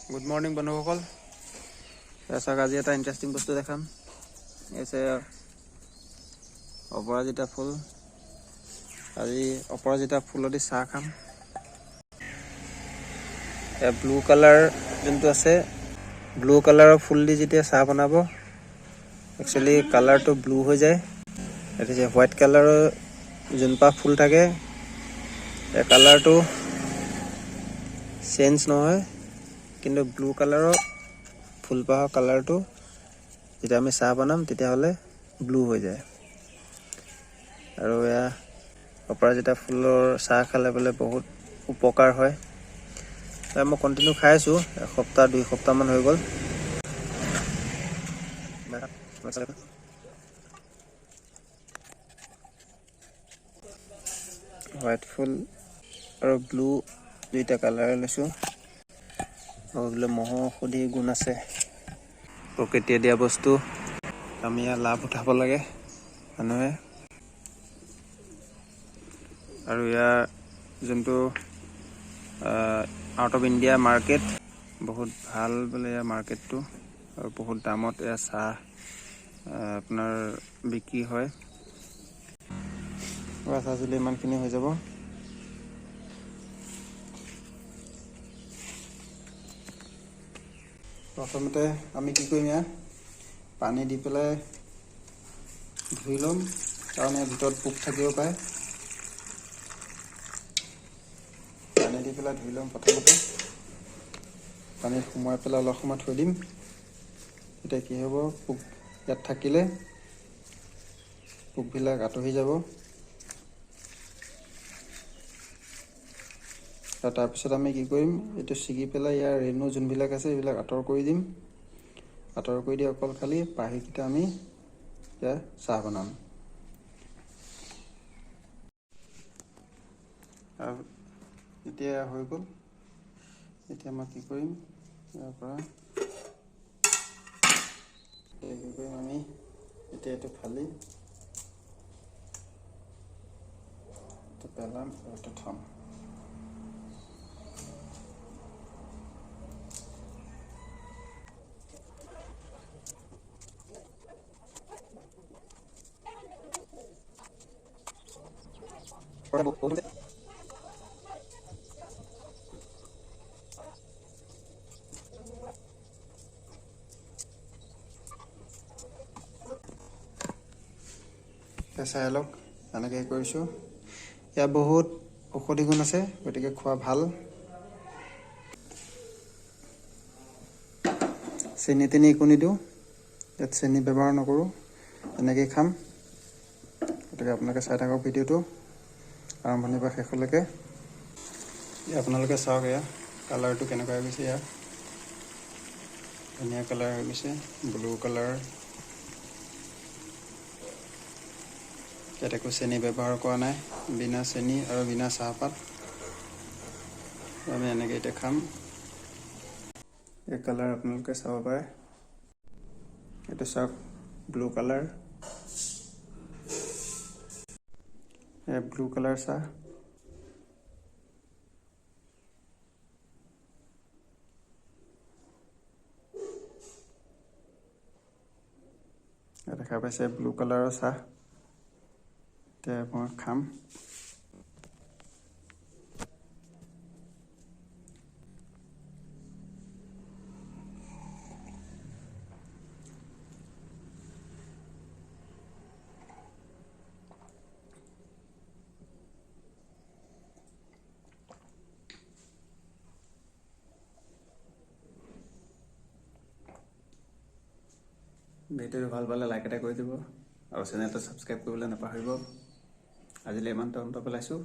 Good morning বন্ধুসকল, চাওক আজি এটা ইণ্টাৰেষ্টিং বস্তু দেখাম। এই অপৰাজিতা ফুল। আজি অপৰাজিতা ফুলেদি চাহ খাম। ব্লু কালাৰ যোনটো আছে, ব্লু কালাৰৰ ফুল দি যেতিয়া চাহ বনাব, একচুৱেলি কালাৰটো ব্লু হৈ যায়। এতিয়া হোৱাইট কালাৰৰ যোনপাহ ফুল থাকে, এই কালাৰটো চেঞ্জ নহয়, কিন্তু ব্লু কালাৰৰ ফুলপাহৰ কালাৰটো যেতিয়া আমি চাহ বনাম তেতিয়াহ'লে ব্লু হৈ যায়। আৰু এয়া অপৰাজিতা ফুলৰ চাহ খালে বোলে বহুত উপকাৰ হয়। মই কণ্টিনিউ খাই আছোঁ, এসপ্তাহ দুই সপ্তাহমান হৈ গ'ল। হোৱাইট ফুল আৰু ব্লু দুইটা কালাৰে লৈছোঁ। আৰু বোলে মহৰ ঔষধি গুণ আছে, প্ৰকৃতিয়ে দিয়া বস্তু, আমি ইয়াৰ লাভ উঠাব লাগে মানুহে। আৰু ইয়াৰ যোনটো আউট অফ ইণ্ডিয়া মাৰ্কেট বহুত ভাল বোলে ইয়াৰ মাৰ্কেটটো, আৰু বহুত দামত ইয়াৰ চাহ আপোনাৰ বিক্ৰী হয়। চাহ ইমানখিনি হৈ যাব। প্ৰথমতে আমি কি কৰিম, ইয়াত পানী দি পেলাই ধুই ল'ম, কাৰণ ইয়াৰ ভিতৰত পোক থাকিব পাৰে। পানী দি পেলাই ধুই ল'ম প্ৰথমতে। পানীত সোমোৱাই পেলাই অলপ সময় থৈ দিম। তেতিয়া কি হ'ব, পোক ইয়াত থাকিলে পোকবিলাক আঁতৰি যাব। আৰু তাৰপিছত আমি কি কৰিম, এইটো ছিগি পেলাই ইয়াৰ ৰেণু যোনবিলাক আছে এইবিলাক আঁতৰ কৰি দিম। আঁতৰ কৰি দি অকল খালি পাহিকেইটা আমি এতিয়া চাহ বনাম। আৰু এতিয়া হৈ গ'ল। এতিয়া মই কি কৰিম, ইয়াৰ পৰা কি কৰিম আমি এতিয়া এইটো ফালি পেলাম আৰু এইটো থ'ম। চাই লওক এনেকৈ কৰিছোঁ। ইয়াৰ বহুত ঔষধি গুণ আছে, গতিকে খোৱা ভাল। চেনি তেনি একো নিদিওঁ, ইয়াত চেনি ব্যৱহাৰ নকৰোঁ, এনেকেই খাম। গতিকে আপোনালোকে চাই থাকক ভিডিঅ'টো আৰম্ভণিৰ পৰা শেষলৈকে। আপোনালোকে চাওক এয়া কালাৰটো কেনেকুৱা হৈ গৈছে, ইয়াৰ ধুনীয়া কালাৰ হৈ গৈছে, ব্লু কালাৰ। ইয়াত একো চেনি ব্যৱহাৰ কৰা নাই, বিনা চেনি আৰু বিনা চাহপাত আমি এনেকৈ এতিয়া খাম। এই কালাৰ আপোনালোকে চাব পাৰে, এইটো চাওক ব্লু কালাৰ, এই ব্লু কালাৰ চাহ। দেখা পাইছে ব্লু কালাৰৰ চাহ। এতিয়া মই খাম। ভিডিঅ'টো ভাল পালে লাইক এটা কৰি দিব আৰু চেনেলটো ছাবস্ক্ৰাইব কৰিবলৈ নাপাহৰিব। আজিলৈ ইমানতে অন্ত পেলাইছোঁ।